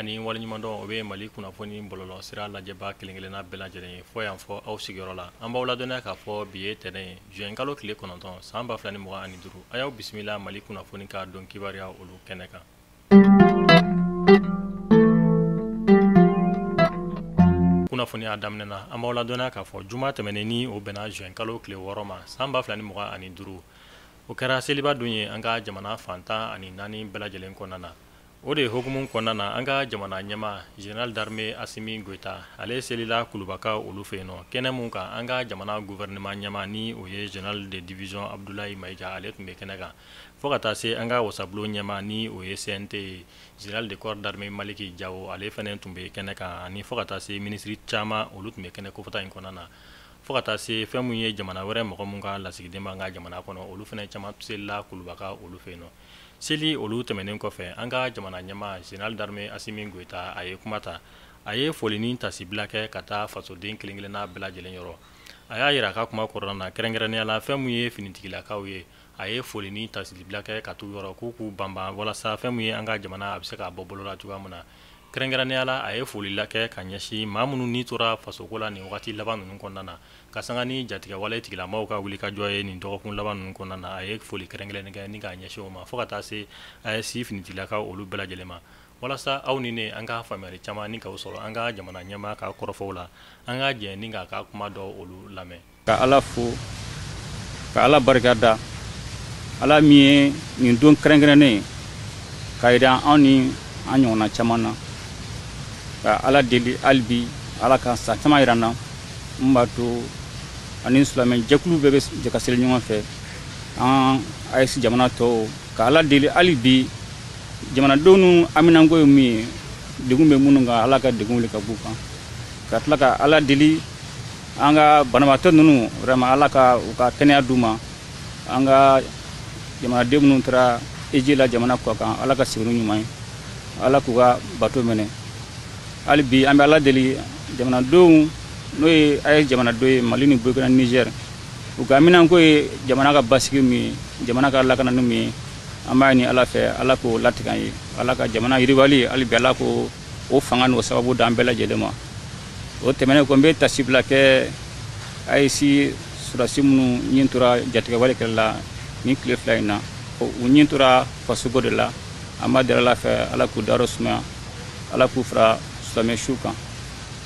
Ani waleɲumandɔn o bɛ Mali kunnafoni bɔlɔlɔ sira lajɛba kelen-kelenna bɛɛ lajɛlen ye fɔ yan fɔ aw sigiyɔrɔ la. An b'aw ladɔnniya k'a fɔ bi ye tɛnɛn ye, juin kalo tile 9 san 2025. A y'aw bisimila Mali kunnafoni ka don kibaruya olu kɛnɛ kan. Kunnafoniya daminɛ na, an b'aw ladɔnniya k'a fɔ juma tɛmɛnen ni o bɛnna juin kalo tile 6 ma san 2025, o kɛra seliba don ye an ka jamana fan 14 bɛɛ lajɛlen kɔnɔna na. O de hukumu kɔnɔna na, an ka jamana ɲɛmaa général d'armée Assimi Goïta, ale selila Kulubakaw olu fɛ yen nɔ. Kɛnɛ mun kan, an ka jamana gouvernement ɲɛmaa ni o ye général de division Abdoulaye Maïga, ale tun bɛ kɛnɛ kan, fo ka taa se an ka wasabulon ɲɛmaa ni o ye CNT ye, général de corps d'armée Maliki Diawo, ale fana tun bɛ kɛnɛ kan, ani fo ka taa se minisiri caman olu tun bɛ kɛnɛ kofɔta in kɔnɔna na, fo ka taa se fɛn mun ye jamana wɛrɛ mɔgɔ mun ka lasigiden b'an ka jamana kɔnɔ, olu fana caman selila Kulubakaw olu fɛ yen nɔ. Seli olu tɛmɛnen kɔfɛ, an ka jamana ɲɛmaa général d'armée Assimi Goïta, a ye kuma ta, a ye foli ni tasibila kɛ ka taa fasoden kelen-kelenna bɛɛ lajɛlen yɔrɔ. A y'a yira a ka kuma kɔnɔna na, kɛrɛnkɛrɛnnenya la fɛn mun ye finitigilakaw ye, a ye foli ni tasibila kɛ ka t'u yɔrɔ k'u k'u banban walasa fɛn mun ye an ka jamana a bɛ se k'a bɔ bolo la cogoya min na. Kɛrɛnkɛrɛnnenya la, a ye foli la kɛ ka ɲɛsin maa minnu ni tora fasoko la nin wagati laban ninnu kɔnɔna na, ka sanga ni jatigɛwale tigilamaw ka wulikajɔ ye nin dɔgɔkun laban ninnu kɔnɔna na. A ye foli kɛrɛnkɛrɛnnen kɛ ni k'a ɲɛsin o ma, fo ka taa se AES finitigilakaw olu bɛɛ lajɛlen ma, walasa aw ni ne an ka faamuyali caman ni k'aw sɔrɔ an ka jamana ɲɛmaa ka kɔrɔfɔw la. An ka jɛ ni k'a ka kuma dɔw olu lamɛn. Ka Ala fo, ka Ala barika da, Ala min ye nin don kɛrɛnkɛrɛnnen ye k'a yira anw ni an ɲɔgɔnna caman na, ka Ala deli hali bi Ala ka san caman yira an na mun b'a to ani silamɛ jɛkulu bɛɛ bɛ jɛ ka seli ɲɔgɔn fɛ, an AES jamana tɔw, ka Ala deli hali bi jamanadenw haminanko ye min ye, degun bɛ minnu kan, Ala ka degun wuli ka b'u kan, ka tila ka Ala deli an ka banabaatɔ ninnu vraiment Ala ka u ka kɛnɛya d'u ma, an ka jamanaden minnu taara eji la jamana kɔ kan, Ala ka segin n'u ɲuman ye, Ala k'u ka bato minɛ. Hali bi an bɛ Ala deli jamanadenw n'o ye AES jamanadenw ye, Mali ni Burkina, Niger, u ka haminanko ye jamana ka basigi min ye, jamana ka lakanani min ye, an b'a ɲini Ala fɛ Ala k'o latigɛ an ye, Ala ka jamana yiriwali hali bi Ala k'o o fanga n'o sababu d'an bɛɛ lajɛlen ma. O tɛmɛnen kɔ, n bɛ tasibila kɛ AES sɔrɔdasi minnu ɲin tora jatigɛwale kɛlɛ la nin tile 2 in na, u ɲin tora fasoko de la. An b'a deli Ala fɛ Ala k'u dayɔrɔ sumaya, Ala k'u fara silamɛ su kan,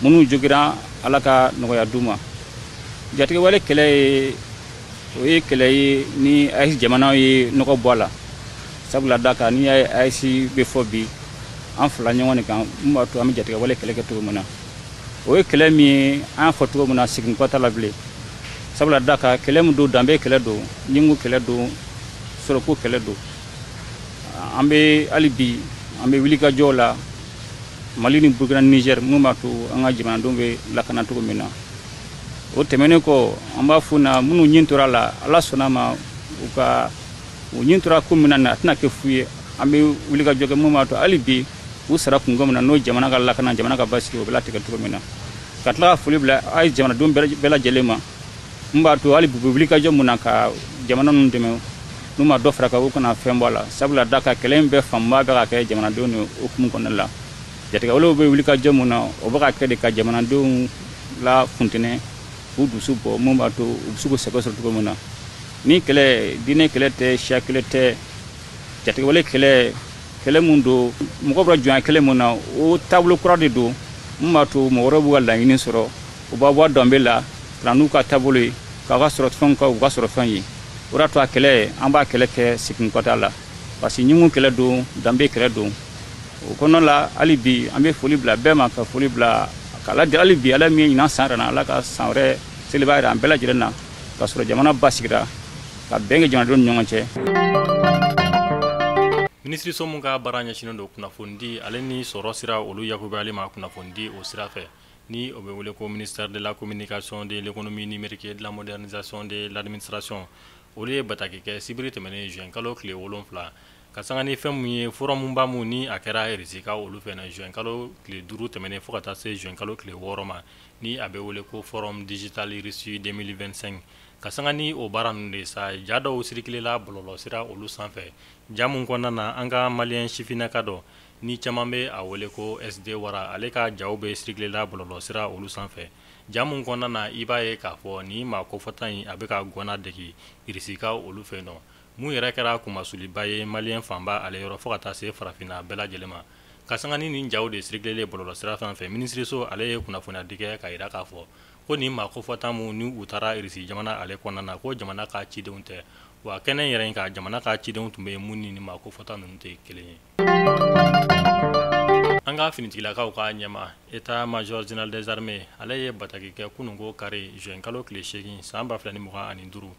minnu jogira Ala ka nɔgɔya d'u ma. Jatigɛwale kɛlɛ ye, o ye kɛlɛ ye ni AES jamanaw ye nɔgɔ bɔ a la, sabula da kan n'i y'a ye AES bɛ fɔ bi an fila ɲɔgɔn de kan mun b'a to an bɛ jatigɛwale kɛlɛ kɛ cogo min na. O ye kɛlɛ min ye, an y'a fɔ cogo min na, segin kɔ t'a la bilen, sabula da kan kɛlɛ min don, danbe kɛlɛ don, ɲinko kɛlɛ don, sɔrɔko kɛlɛ don. An bɛ hali bi an bɛ wulikajɔw la Mali ni Burkina, Niger, mun b'a to an ka jamanadenw bɛ lakana cogo min na. O tɛmɛnen kɔ, an b'a fɔ na minnu ɲin tora la, Ala sɔnna ma u ka u ɲin tora ko min na, a tɛna kɛ fu ye. An bɛ wulikajɔ kɛ mun b'a to hali bi u sara kungo min na, n'o jamana ka lakana, jamana ka basigi, o bɛ latigɛ cogo min na. Ka tila ka foli bila a ye jamanadenw bɛɛ lajɛlen ma mun b'a to hali bi u bɛ wulikajɔ mun na ka jamana ninnu dɛmɛ, n'u ma dɔ fara kan u kana fɛn bɔ a la, sabula da ka kɛlɛ in bɛɛ fanba bɛ ka kɛ jamanadenw de hukumu kɔnɔna la. Jatigɛwalew bɛ wulikajɔ mun na, o bɛ ka kɛ de ka jamanadenw la funtenɛ, k'u dusu bɔ, mun b'a to u bɛ se k'u sago sɔrɔ cogo min na. Ni kɛlɛ, diinɛ kɛlɛ tɛ, siya kɛlɛ tɛ, jatigɛwale kɛlɛ, kɛlɛ mun don, mɔgɔ bɔra jɔnya kɛlɛ mun na, o taabolo kura de don mun b'a to mɔgɔ wɛrɛw b'u ka laɲini sɔrɔ, u b'a bɔ danbe la ka na n'u ka taabolo ye, k'a ka sɔrɔ fɛnw kɛ u ka sɔrɔ fɛn ye. O de y'a to a kɛlɛ, an b'a kɛlɛ kɛ segin kɔ t'a la, parce que ɲinko kɛlɛ don, danbe kɛlɛ don. O kɔnɔna la hali bi an bɛ foli bila bɛɛ ma, ka foli bila ka Ala deli hali bi Ala min ye ɲinan san yɛrɛ na, Ala ka san wɛrɛ seliba yɛrɛ an bɛɛ lajɛlen na, k'a sɔrɔ jamana basigira, ka bɛn kɛ jamanadenw ni ɲɔgɔn cɛ. Minisiriso mun ka baara ɲɛsinnen don kunnafonidi ale ni sɔrɔ sira olu yakubali ma kunnafonidi o sira fɛ, ni o bɛ wele ko ministère de la communication, de l'économie numérique et de la modernisation de l'administration, olu ye bataki kɛ sibiri tɛmɛnen juin kalo tile 7, ka sanga ni fɛn mun ye forum ba mun ni a kɛra Russie olu fɛ na juin kalo tile 5 tɛmɛnen fo ka taa se juin kalo tile 6 ma, ni a bɛ wele ko forum digital Russie 2025. Ka sanga ni o baara ninnu de sa, ja dɔw sirikilela bɔlɔlɔ sira olu sanfɛ, ja mun kɔnɔna na an ka malien sifinnaka dɔ Ni caman bɛ a wele ko SD Wara, ale ka jaw bɛ sirikilela bɔlɔlɔsira olu sanfɛ. Ja mun kɔnɔna na, i b'a ye k'a fɔ ni maa kofɔta in a bɛ ka gwana degi irisikaw olu fɛ nɔ. Mun yɛrɛ kɛra kunmasuliba ye maliyɛn fanba ale yɔrɔ fo ka taa se farafinna bɛɛ lajɛlen ma. Ka sanga ni nin jaw de sirikilela bɔlɔlɔsira sanfɛ, minisiriso ale ye kunnafoniya di kɛ ka yira k'a fɔ ko nin maa kofɔta mun ni u taara Irisi jamana ale kɔnɔna na, ko jamana ka cidenw tɛ. Wa kɛnɛ yɛrɛ in ka jamana ka cidenw tun bɛ yen mun ni nin maa kofɔta ninnu tɛ kelen ye. An ka finitigilakaw ka ɲɛma, état major général des armées, ale ye bataki kɛ kununko kari juin kalo tile 8 san 2025.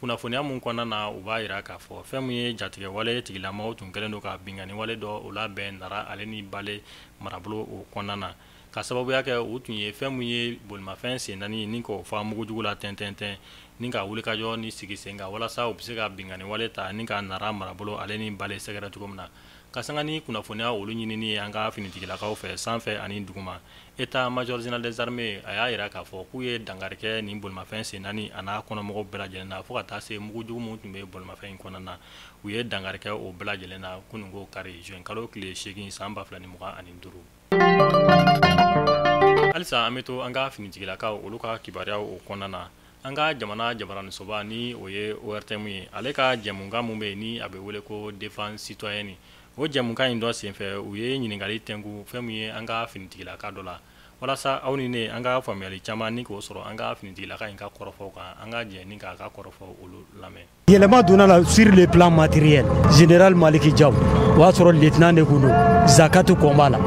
Kunnafoniya mun kɔnɔna na, u b'a yira k'a fɔ fɛn mun ye jatigɛ wale tigilamaw tun kɛlen don ka binkanni wale dɔ o labɛn Nara ale ni Bale marabolo o kɔnɔna na, ka sababuya kɛ u tun ye fɛn mun ye bolimafɛn sen naani ni k'o fa mugujugu la tɛntɛntɛn ni ka wulikajɔ ni sigi sen kan walasa u bɛ se ka binkanni wale ta ni ka Nara marabolo ale ni Bale sɛgɛrɛ cogo min na. Ka sanga ni kunnafoniya olu ɲinini ye an ka finitigilakaw fɛ sanfɛ ani duguma, état major général des armées a y'a yira k'a fɔ k'u ye dankari kɛ nin bolimafɛn sen naani a n'a kɔnɔmɔgɔw bɛɛ lajɛlen na, fo ka taa se mugujugu mun tun bɛ bolimafɛn in kɔnɔna na, u ye dankari kɛ o bɛɛ lajɛlen na kununko kari juin kalo tile 8 san 2025. Halisa an bɛ to an ka finitigilakaw olu ka kibaruyaw o kɔnɔna na. An ka jamana jabaranisoba, ni o ye ORTM ye, ale ka jɛmukan mun bɛ yen ni a bɛ wele ko Défense citoyenne, o jɛmukan in dɔ senfɛ, u ye ɲininkali tɛnku fɛn min ye an ka finitigilaka dɔ la, walasa aw ni ne an ka faamuyali caman ni k'o sɔrɔ an ka finitigilaka in ka kɔrɔfɔw kan. An ka jɛ ni k'a ka kɔrɔfɔw olu lamɛn. Yɛlɛma donna la sur le plan matériel. Général Maliki Diaw, o y'a sɔrɔ lieutenant de kun don Zakatu combat la.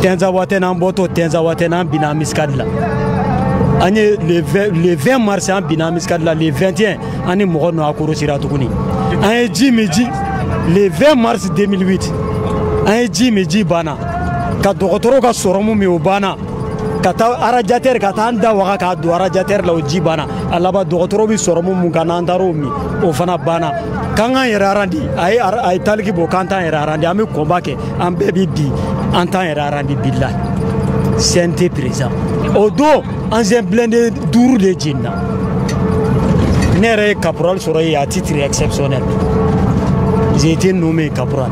Tinzawatène, an bɔtɔ Tinzawatène, an binna embuscade la. An ye le 20 mars, an binna embuscade la. Le 21, an ni mɔgɔ ninnu accrochera tuguni. An ye ji min, ji, le 20 mars 2008, an ye ji min, ji banna. Ka dɔgɔtɔrɔw ka sɔrɔmu min, o banna. Ka taa radiateur, ka taa an da waga k'a don radiateur la, o ji banna. A laban, dɔgɔtɔrɔw bɛ sɔrɔmu mun kan, n'an taar'o min, o fana banna. K'an k'an yɛrɛ arandi, a ye taliki bɔ k'an t'an yɛrɛ arandi. An bɛ combat kɛ, an bɛɛ bɛ bi, an t'an yɛrɛ arandi, bilahi. CNT président, o don ancien blindé duuru de jenina. Ne yɛrɛ ye caporal sɔrɔ yen à titre exceptionnel. J'ai été nommé caporal.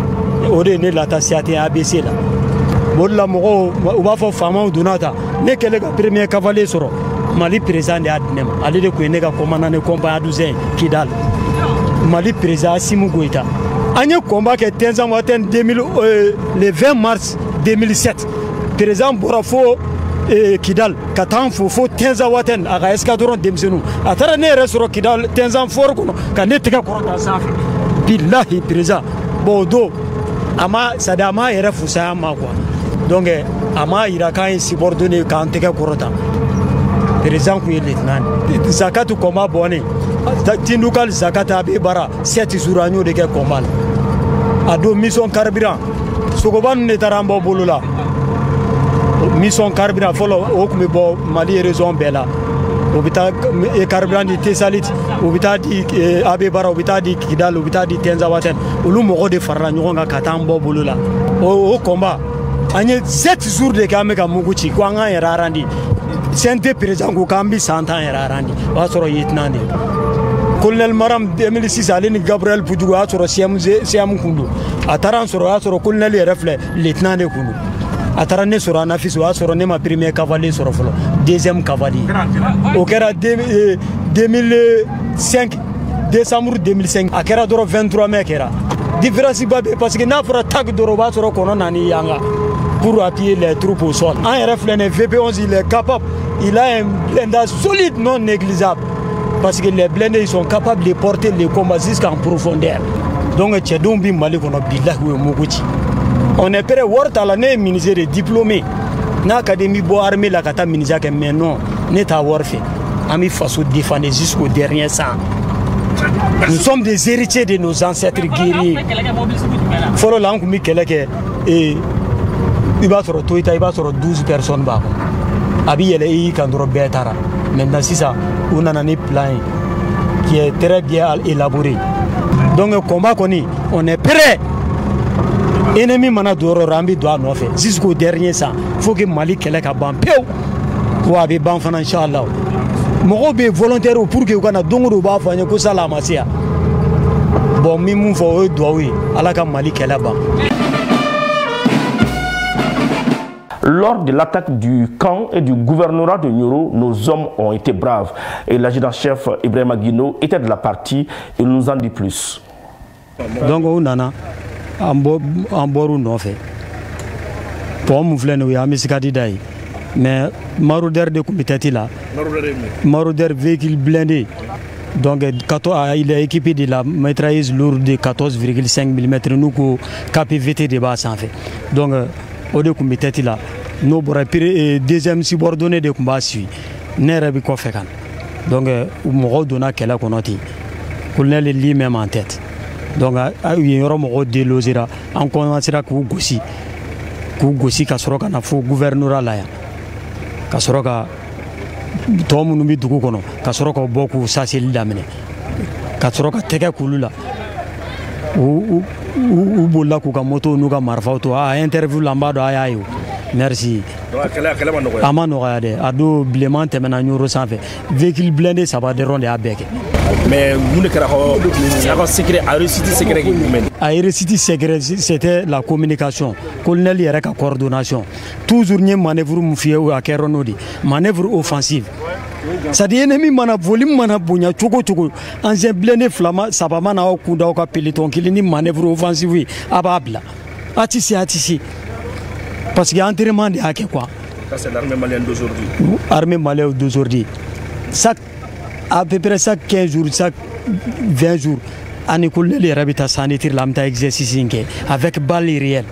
O de ye ne lata CAT ABC la. O de la mɔgɔw u b'a fɔ faamaw donna ta. Ne kɛlen ka premier cavalier sɔrɔ, Mali président de y'a di ne ma. Ale de tun ye ne ka commandant de compagnie adjoint Kidal, Mali président Assimi Goïta. An ye combat kɛ Tinzawatène 2000, le 20 mars 2007. Président bɔra fo Kidal ka taa an fo fo Tinzawatène, a ka escadron denmisɛnninw. A taara ne yɛrɛ sɔrɔ Kidal Tinzan fort kɔnɔ ka ne tɛgɛ kɔrɔta sanfɛ, bilahi, président. Bon, o don a ma, c'est à dire a ma yɛrɛ fusaya ma quoi. Donc a m'a yira k'an ye subordonné k'an tɛgɛ kɔrɔta. Président kun ye lieutenant de. Zakatu combat bɔnnen, Tindukal Zakata a bɛ bara 7 jours, an y'o de kɛ combat la. A don mission carburant, sogoba ninnu de taara an bɔ bolo la. Mission carburant fɔlɔ, o tun bɛ bɔ Mali région bɛɛ la. O bɛ taa carburant di Tesalit, o bɛ taa di Abe Bara, o bɛ taa di Kidal, o bɛ taa di Tinzawatène. Olu mɔgɔw de farala ɲɔgɔn kan ka taa an bɔ bolo la. O combat, an ye 7 jours de kɛ, an bɛ ka mugu ci ko an k'an yɛrɛ arandi. CNT président ko k'an bɛ san tan yɛrɛ arandi, o y'a sɔrɔ lieutenant de. Colonel Maram 2006, ale ni Gabriel Pujugu, o y'a sɔrɔ CM kun don. A taara an sɔrɔ, o y'a sɔrɔ colonel yɛrɛ filɛ, lieutenant de kun don. A taara ne sɔrɔ Anafis, o y'a sɔrɔ ne ma premier cavalier sɔrɔ fɔlɔ, deuxième cavalier. O kɛra 2005, décembre 2005. A kɛra dɔrɔn 23 mai kɛra. Différence ba bɛ, parce que n'a fɔra tag dɔrɔn, o b'a sɔrɔ kɔnɔ nani yanga pour appuyer les troupes au sol. An yɛrɛ filɛ nin ye, VP11, il est capable, il a un blindage solide non négligeable, parce que les blindés, ils sont capables de porter les combats jusqu'en profondeur. Donc cɛdenw bi Mali kɔnɔ, bilahi, u ye mugu ci. On est prêt. Wari t'a la. Ne ye menuisier de diplômé, n'a ka di n bɛ bɔ armée la ka taa menuisier kɛ, mais non, ne t'a wari fɛ. An bɛ faso défendre jusqu'au dernier sang. Nous sommes des héritiers de nos ancêtres guerriers. Fɔlɔ la, an tun bɛ kɛlɛ kɛ, i b'a sɔrɔ Toyota, i b'a sɔrɔ 12 personnes b'a kɔnɔ, a bɛ yɛlɛ i kan dɔrɔn, bɛɛ taara. Maintenant sisan, u nana ni plan ye qui est très bien élaboré. Donc combat kɔni, on est prêt. Ennemi mana don yɔrɔ o yɔrɔ, an bɛ don a nɔfɛ jusqu'au dernier sang. Faut que Mali kɛlɛ ka ban pewu, wa a bɛ ban fana, inchallah. Mɔgɔw bɛ yen, volontaire, pour que u ka na. Don o don u b'a fɔ an ye ko sala a ma se yan. Bon, n bɛ mun fɔ, o ye duwawu ye, Ala ka Mali kɛlɛ ban. Lors de l'attaque du camp et du gouvernorat de Nioro, nos hommes ont été braves. Et l'adjudant-chef Ibrahima Guino était de la partie. Il nous en dit plus. Donc on nana an bɔr'u nɔfɛ pont mun filɛ nin ye o ye embuscade da ye mais maraudeur de tun bɛ tête la, maraudeur, véhicule blindé. Donc 14, il est équipé de la mitrailleuse lourde de 14,5 mm, n'u ko KPVT de b'a sanfɛ. Donc o de tun bɛ tête la. N'o bɔra, deuxième subordonné de tun b'a suit, ne yɛrɛ bɛ kɔfɛ ka na. Donc mɔgɔw donna kɛlɛ kɔnɔ ten, colonel lui-même en tête. Donc yen yɔrɔ mɔgɔw délogera, an commencera k'u gosi, k'u gosi, ka sɔrɔ ka na fo gouvernorat la yan, ka sɔrɔ ka tɔ minnu bɛ dugu kɔnɔ, ka sɔrɔ ka bɔ k'u saseli daminɛ, ka sɔrɔ ka tɛgɛ k'olu la. U bolila k'u ka moto n'u ka marifaw to. A interview la, n b'a dɔn a y'a ye o. Merci. A ma nɔgɔya dɛ. A don bilenman tɛmɛna Ɲoro sanfɛ, véhicule blindé saba dɔrɔn de y'a bɛɛ kɛ. Mais mun de kɛra aw ka secret, a réussite secret ye jumɛn? A réussite secret, c'était la communication, colonel yɛrɛ ka coordination. Toujours n ye manœuvre mun f'i ye, o a kɛra n'o de manœuvre offensive, c'est à dire ennemi mana volume mana bonya cogo cogo, engin blindé fila ma saba mana aw kun da aw ka peloton kelen ni manœuvre offensive ye, a b'a bila, a ti se, a ti se, parce que entraînement de y'a kɛ quoi. Ça, c'est l'armée malienne d'aujourd'hui. Armée malienne d'aujourd'hui, chaque à peu près chaque 15 jours, chaque 20 jours, ani colonel yɛrɛ bɛ taa champ de tir la, an bɛ taa exercice in kɛ avec balle réelle.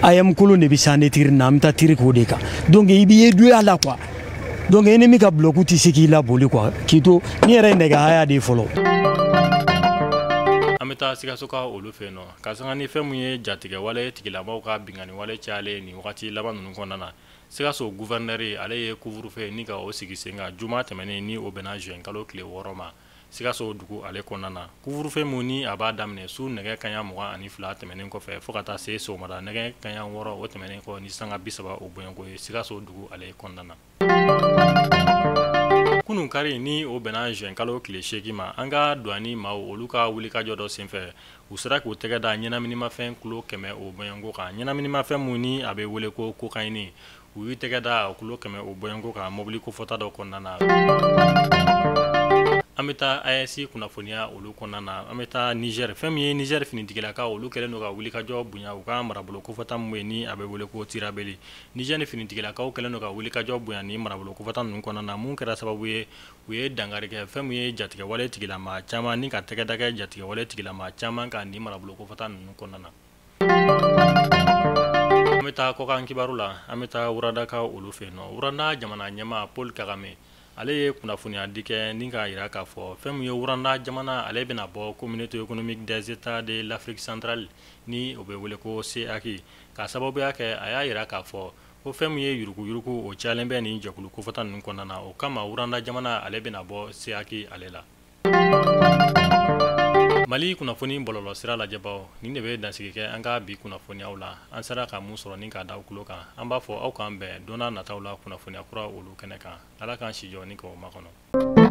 AM kolon de bɛ champ de tir na, an bɛ taa tir k'o de kan. Donc i b'i éduquer a la quoi. Donc ennemi ka bloc tɛ se k'i laboli quoi, k'i to ni yɛrɛ ye nɛgɛ haya de ye fɔlɔ. An bɛ taa Sikaso ka olu fɛ yen nɔ, ka sanga ni fɛn mun ye jatigɛ wale tigilamaw ka bingani wale cayalen nin wagati laban ninnu kɔnɔna na, Sikaso gouverneur ale ye couvre-feu ni ka o sigi sen kan juma tɛmɛnen, ni o bɛnna juin kalo tile 6 ma, Sikaso dugu ale kɔnɔna na. Couvre-feu mun ni a b'a daminɛ su nɛgɛ kaɲa 22 tɛmɛnen kɔfɛ fo ka taa se sɔgɔmada nɛgɛ kaɲa 6 o tɛmɛnen kɔ ni sanga 30 o bɔɲɔgɔnko ye Sikaso dugu ale kɔnɔna na. Kunun kari, ni o bɛnna juin kalo tile 8 ma, an ka douane maaw olu ka wulikajɔ dɔ senfɛ, u sera k'u tɛgɛ da ɲɛnaminimafɛn kilo 100 o bɔɲɔgɔnko kan. Ɲɛnaminimafɛn mun ni a bɛ wele ko cocaïne, u y'u tɛgɛ da kilo 100 o bɔɲɔgɔnko kan mobili kofɔta dɔ kɔnɔna na. An bɛ taa AES kunnafoniya olu kɔnɔna na. An bɛ taa Niger. Fɛn min ye Niger finitigilakaw, olu kɛlen don ka wulikajɔ bonya u ka marabolo kofɔta min bɛ yen ni a bɛ wele ko Tirabeli. Niger ni finitigilakaw kɛlen don ka wulikajɔ bonya ni marabolo kofɔta ninnu kɔnɔna na, mun kɛra sababu ye u ye dankari kɛ fɛn min ye jatigɛwale tigilama caman ni ka tɛgɛ da kɛ jatigɛwale tigilama caman kan ni marabolo kofɔta ninnu kɔnɔna na. An bɛ taa kɔkan kibaru la. An bɛ taa Rwandakaw olu fɛ yen nɔ. Rwanda jamana ɲɛmaa Paul Kagame, ale ye kunnafoniya di kɛ ni k'a jira k'a fɔ fɛn min ye Rwanda jamana ale bɛna bɔ Communauté économique des États de l'Afrique centrale, ni o bɛ wele ko CEEAC, k'a sababuya kɛ a y'a jira k'a fɔ ko fɛn min ye yuruguyurugu, o cayalen bɛ nin jɛkulu kofɔta ninnu kɔnɔna na. O kama Rwanda jamana ale bɛna bɔ CEEAC ale la. Mali kunnafoni bɔlɔlɔ sira lajɛbaw, nin de bɛ dansigi kɛ an ka bi kunnafoniyaw la. An sera ka mun sɔrɔ ni k'a da aw tulo kan, an b'a fɔ aw k'an bɛn don n'a nataw la kunnafoniya kura olu kɛnɛ kan. Ala k'an si jɔ ni k'o makɔnɔ.